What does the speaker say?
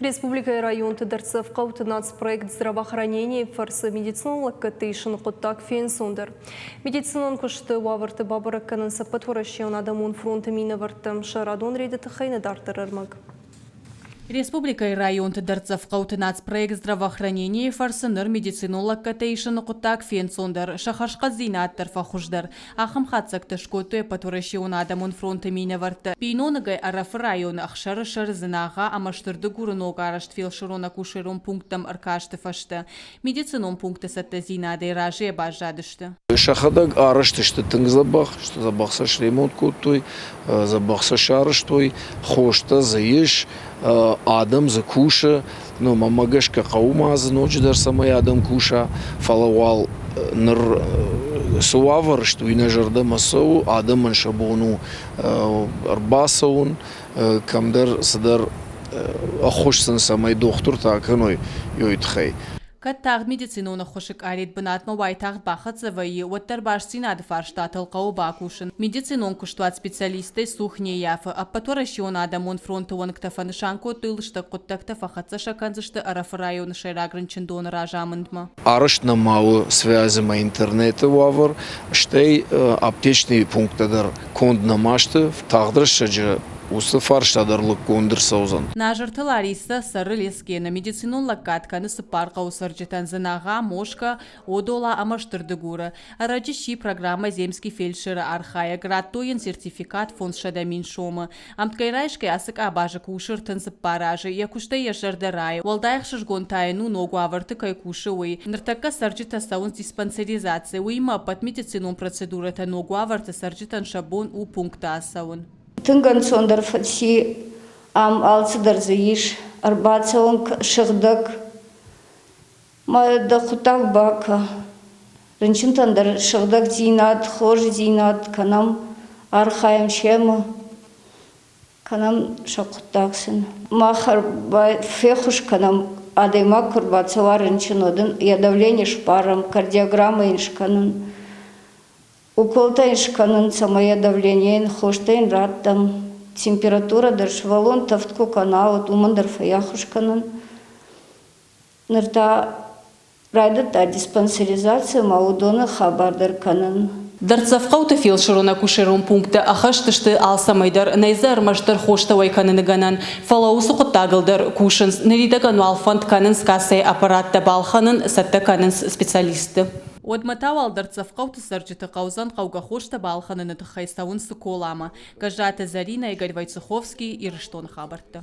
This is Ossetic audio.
Республикӕйы районты дӕрддзӕф хъӕуты нацпроект здравоохранение фӕрцы медицинон лӕггӕдты исыны хъуыддаг фенцондӕр. Медицинон куысты уавӕрты бабӕрӕг кӕнынц Ӕппӕтуӕрӕсейон адӕмон фронты минӕвӕрттӕ. Сӕ радон рейды тыххӕй нӕ дарддӕр ӕрмӕг. Республикӕйы районты дӕрддзӕф хъӕуты нацпроект здравоохранение-йы фӕрцы ныр медицинон лӕггӕдтӕ исыны хъуыддаг фенцондӕр, сӕ хӕрзхъӕддзинад дӕр фӕхуыздӕр. Ахӕм хатдзӕгтӕ скодтой Ӕппӕтуӕрӕсеон адӕмон фронты минӕвӕрттӕ. Биноныгӕй Ӕрӕфы районы Ӕхсӕрысӕр, Дзынагъа ӕмӕ Стырдыгуры ногарӕзт фелсырон-акушерон пункттӕм ӕркасты фӕстӕ. Медицинон пункты цӕттӕдзинадӕй разыйӕ баззадысты. Сӕхӕдӕг арӕзт сты тынг дзӕбӕх, дзӕбӕх сӕ сремонт кодтой, дзӕбӕх сӕ сарӕзтой, хостӕ дзы ис, адӕм дзы кусы. Ну, мӕнмӕ гӕсгӕ хъӕуы ма дзы ноджыдӕр цӕмӕй адӕм куса, фӕлӕ уал ныр цы уавӕр сты, уый нӕ зӕрдӕмӕ цӕуы, адӕмӕн сӕ бон у ӕрбацӕуын, кӕмдӕр цыдӕр ӕххуыс сын цӕмӕй дохтыртӕ акӕной, уый тыххӕй. Кӕд тагъд медицинон ӕххуысы къарет бынатмӕ уайтагъд бахӕццӕ вӕййы, уӕддӕр бастдзинады фарстатыл хъӕуы бакусын. Медицинон куыстуат специалисттӕй цух не ййафы. Ӕппӕтуӕрӕсеон адӕмон фронты уӕнгтӕ фӕнысан кодтой лыстӕг хъуыддӕгтӕ фӕхӕццӕ сӕ кӕндзысты Ӕрӕфы районы сӕйраг рынчындоны разамындмӕ. Арӕзт нӕма у связи ӕмӕ интернеты уавӕр, стӕй аптечный пункттӕ дӕр конд нӕма сты. Тагъд рӕстӕджы уыцы фарста дӕр лыггонд ӕрцӕудзӕн. Назарты Ларисӕ цӕры Лескены. Медицинон лӕггад кӕны цыппар хъӕуы цӕрджытӕн Дзынагъа, Москӕ, Одола ӕмӕ Стырдыгуры. Ӕрӕджы сси программӕ Земский фельдшер-ы архайӕг, радтой йын сертификат 500 000 сомы. Ӕмткӕй райсгӕ ацы къабазы кусы 34 азы, йӕ куыстӕй йӕ зӕрдӕ райы. Уӕлдай ӕхсызгон та йын у, ног уавӕрты кӕй кусы, уый. Ныртӕккӕ цӕрджытӕ цӕуынц диспансеризаци, уыимӕ ӕппӕт медицинон процедурӕтӕ ног уавӕрты цӕрджытӕн сӕ бон у пункты ацӕуын. Тынг ӕнцондӕр фӕци, ам алцыдӕр дзы ис, ӕрбацӕуын сыгъдӕг. Мӕ дӕ хъуыддаг бакӕ. Рынчынтӕн дӕр сыгъдӕгдзинад, хорздзинад кӕнӕм, архайӕм семӕ, кӕнӕм сӕ хъуыддаг сын. Мах феххуыс кӕнӕм, адӕймаг куы ӕрбацӕуа рынчын, уӕд ын йӕ давлени сбарӕм, кардиограммӕ йын скӕнын. Уколтӕ йын скӕнын, цӕмӕй йӕ давленийӕн хостӕ йын раттӕм. Температурӕ дӕр сывӕллон тӕвд куы кӕна, уӕд уымӕн дӕр фӕӕххуыс кӕнын. Ныр та райдыдта диспансеризаци ӕмӕ уыдоны хабар дӕр кӕнын. Дӕрддзӕф хъӕуты фелсырон-акушерон пункттӕ ӕххӕст сты алцӕмӕй дӕр, нӕй дзы ӕрмӕстдӕр хостӕ уӕй кӕныны гӕнӕн, фӕлӕ уыцы хъуыддагыл дӕр кусынц. Ныридӕгӕн уал фӕнд кӕнынц кассӕйы аппараттӕ балхӕнын, цӕттӕ кӕнынц специалистты. Уӕдмӕ та уал дӕрддзӕф хъӕуты цӕрджыты хъӕудзӕн хъӕугӕ хостӕ балхӕныны тыххӕй цӕуын Цыколамӕ. Гӕззаты Зӕринӕ, Игорь Войцеховский, Ирыстоны хабӕрттӕ.